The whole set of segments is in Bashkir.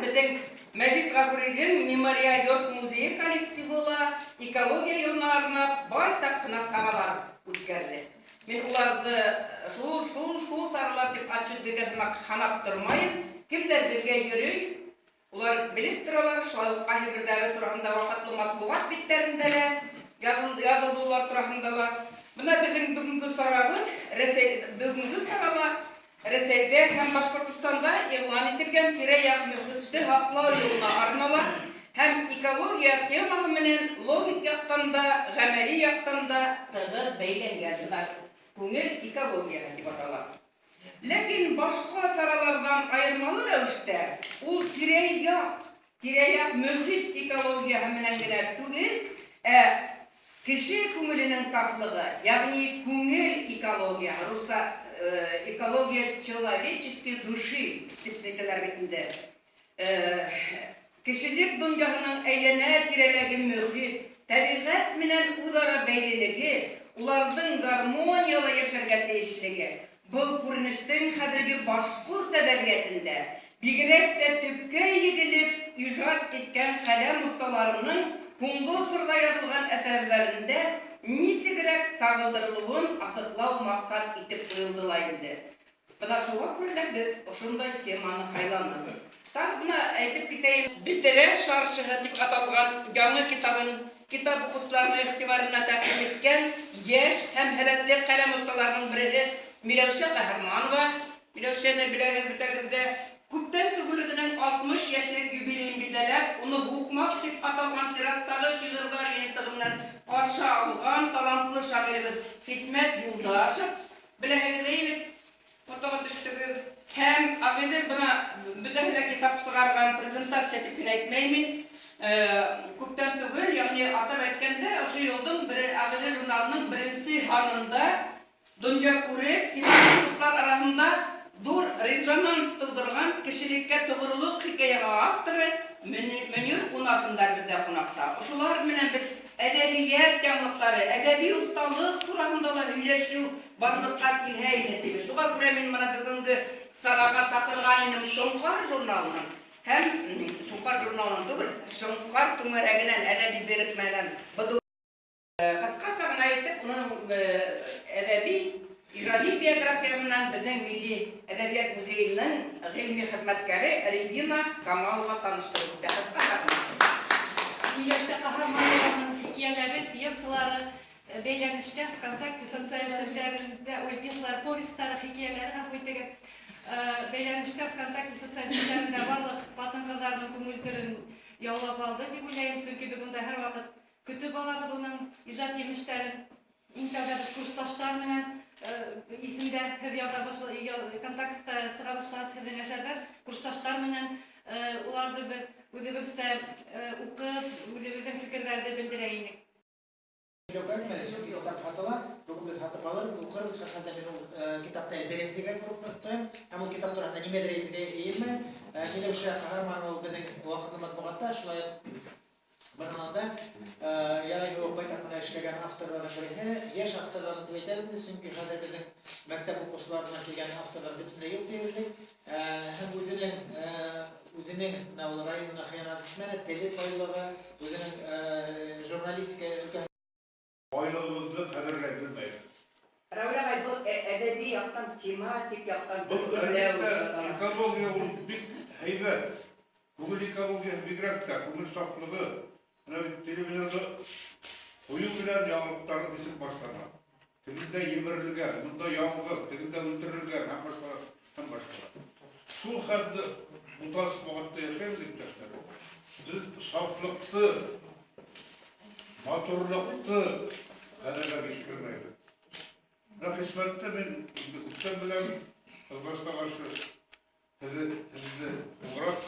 Беҙҙең Мәжит Ғафуриҙың мемориаль йорт-музейы коллективы ла Экология йылына арнап байтаҡ ҡына саралар үткәрҙе. Мин уларҙы шул, шул, шул саралар тип отчет биргән һымаҡ һанап тормайым. Кемдәр беҙгә йөрөй, Улар белеп торалар, шулай ук кайһы берҙәре тураһында ваҡытлы матбугат биттәрендә лә язылды улар тураһында ла. Бына беҙҙең бөгөнгө сарабыҙ Рәсәй бөгөнгө сарала Рәсәйҙә һәм Башҡортостанда игълан ителгән тирә-як мөхитте һаклау елына арнала һәм экология темаһы менән логик яктан да, гамәли яктан да тыгыз бәйләнгән. Бына Күңел экологияһы дип атала. Ләкин башка чаралардан аермалы рәвештә, ул тирә-як, тирә-як мөхит экологияһы менән генә түгел, ә кеше күңеленең сафлыгы, ягъни күңел экологияһы, русча экология человеческой души дип әйтәләр бит инде, Кешелек дөньяһының әйләнә-тирәләге мөхит, табигать менән үзара бәйлелеге, уларның гармонияле яшәргә тиешлеге, был күренештең хәзерге башкорт әдәбиятендә, бигрәк тә төпкә егелеп ижат иткән каләм осталарының һуңгы осорда язылган әсәрләрендә ничегрәк сагылдырылуын асыклау максат итеп куелды ла инде. Бына шуға күрә лә беҙ ошондай теманы һайланыҡ. Тағы бына әйтеп китәйем. Бетерә шаршыһы дип аталған яңы китабын китап уҡыусыларының иғтибарына тәҡдим иткән йәш һәм һәләтле ҡәләм оҫталарының береһе Миләүшә Ҡаһарманова. Миләүшәне беләгеҙ бөтәгеҙ ҙә. Күптән түгел үҙенең 60 йәшлек юбилейын билдәләп, уны Һуҡмаҡ дип аталған сираттағы шиғырҙар йыйынтығы менән ҡаршы алған талантлы шағирыбыҙ Хисмәт Юлдашев. Беләһегеҙ бит, фотоға төштөгөҙ. Һәм Ағиҙел бына бөтәһе лә китап сығарған презентация тип кенә әйтмәйем мин. Күптән түгел, ягъни атап әйткәндә, ошо йылдың Ағиҙел журналының беренсе һанында дөнья күреп, китап укыусылар араһында ҙур резонанс тыуҙырған Кешелеккә тоғролоҡ хикәйәһе авторы Мөнир Ҡунафиндар беҙҙә ҡунаҡта. Ошолар менән беҙ әҙәбиәт яңылыҡтары, әҙәби оҫталыҡ тураһында ла һөйләшеү барлыҡҡа килһә ине тибеҙ. Шуға күрә мин бына бөгөнгө сараға саҡырған инем Шоңҡар журналының һәм Шоңҡар журналының түгел, Шоңҡар түңәрәгенән, әҙәби берекмәнән БДУ. Ҡыҫҡаса ғына итеп, уның әҙәби, ижади биографияһы менән беҙҙең Милли әҙәбиәт музейының ғилми хеҙмәткәре Регина Камалова таныштырып үтә. Ҡыҫҡаса ғына. Миләүшә Ҡаһарманованың хикәйәләре, пьесалары Бәйләнештә, ВКонтакте социаль челтәрендә, ой, пьесалары, повестьтары, хикәйәләре, гафу итегез, Бәйләнештә, ВКонтакте социаль челтәрендә барлык хатын-кызларның күңел түрен яулап алды дип уйлайым, чөнки без монда һәрвакыт Көтеп алабыз уның иҗат емешләрен. Иң тәүдә без курсташлар менән исемдә, һеҙ яза контактта сыға башлагас һеҙҙең әҫәрҙәр, курсташлар менән уларҙы беҙ үҙебеҙсә уҡып, үҙебеҙҙең фекерҙәрҙе белдерә инек. Сөйләү кәрәкмәде, чөнки китап һатыла. Бүген без һатып алырбыз, укырбыз. Һәрхәлдә мин ул китапты әле беренсегә күреп тоттым. Һәм ул китап турында нимәдер әйтергә иелмәм. Миләүшә Каһарманова ул безнең вакытлы матбугатта, шулай ук Бырнанда ярай юк байтак кына эшләгән авторларның береһе, яшь авторларның дип әйтәбез без, чөнки хәзер безнең мәктәп укучыларыннан килгән авторлар бөтенләй юк диярлек. Һәм үзенең үзенең менә ул районына хыянәт итмәде, теле байлыгы, үзенең журналистика өлкәһендә Байлыгыбызны кадерләй белмәйбез. Равил агай, был әдәби яктан, тематик яктан Был, төркемләү әлбәттә, атала. экология ул бик һәйбәт. Күңел экологияһе бигрәк тә, күңел сафлыгы. Менә бит телевизорны кую белән яңалыкларның ничек башлана. Тегендә емерелгән, монда янгын, тегендә үтерелгән һәм башкалар, һәм башкалар. Шул хәтле буталчык вакытта яшәйбез, иптәшләр. Без сафлыкты, матурлыкты кадерләп җиткермәйбез. Менә Хисмәтне мин инде күптән беләм, кызганычка каршы, теге инде соңрак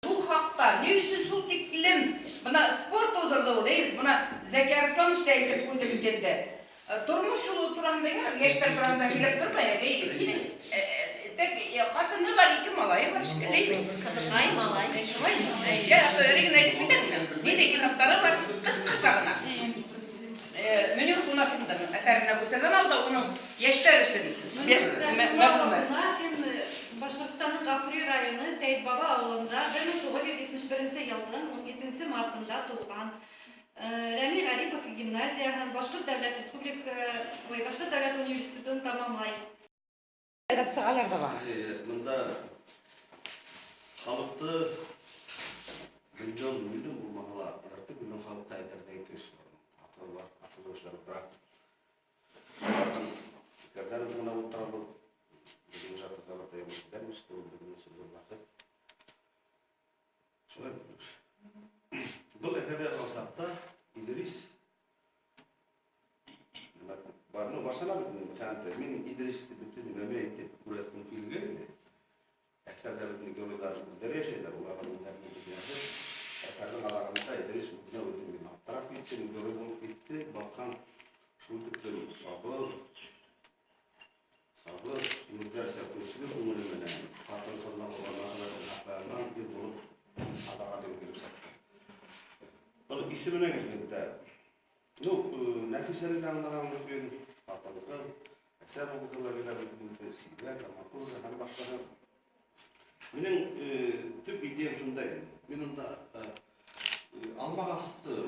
Шул хакта, ни өчен шул тиклем менә спор тудырды ул, әй, менә Зәки Арсланович та әйтеп куйды бит инде. Тормыш юлы турында, ярар, яшьтәр турында һөйләп тормыйк, әй, тек хатыны бар, ике малае бар шикелле, әй. Кызыкай малай. Шулай, я, а то эре генә әйтеп китәм, нинди китаплары бар, кыскача гына. Мөнир Кунафинның әсәренә күчердем алда уның яшьләр өчен Мөнир Кунафин Башкортстанның Гафури районы Сәетбаба авылында. 1971 йылдың 17 мартында тыуған. Рәми Ғарипов гимназияһын, Башҡорт дәүләт республика, ой, Башҡорт дәүләт университетын тамамлай. Әйҙәп сығалар ҙа бар. Бында халыҡты миллион, миллион булмаһа ла, ярты миллион халыҡты әйҙәрҙәй көс бар. Аҡыл бар, аҡыл эшләр ултыра. Шуларҙың фекерҙәрен тыңлап ултырабыҙ. Беҙҙең ижадыбыҙға бер тәйбер итәрбеҙ, ул беҙҙең өсөн ҙур бәхет. Шулай булмыш. Был әҫәрҙә алһаҡ та, Иҙрис нимә бар, ну, башлана бит инде, фәнте. Мин Идристе бөтөн нимәмә итеп күрһәткем килгән. Әҫәрҙә бөтөн геройҙар үҙҙәре йәшәйҙәр, уларҙың үҙҙәренең донъяһы. Әҫәрҙең аҙағында Иҙрис үҙенә үҙе мин аптырап киттем, герой булып китте. Баҡһаң, шул тиклем сабыр, сабыр, ирҙәрсә көслө күңеле менән ҡатын-ҡыҙына булған мөхәббәтен һаҡлай алмаған ир булып аҙаҡҡа тиклем килеп сыҡты. Был исеменә килгәндә, ну, Нәфисәне лә аңларға мөмкин, ҡатын-ҡыҙ, әсәр булды ла килә бит инде, сибәр, матур һәм башҡаһы. Минең төп идеям шунда инде. Мин унда алмағасты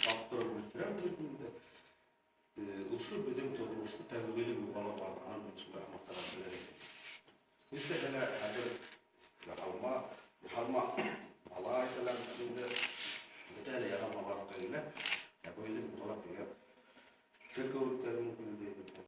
саптырып үлтерәм бит инде. Ошо беҙҙең тормошто тәбиғилек юғала барғанын мин шулай аңлатырға теләр инем. Бөтәһе лә хәҙер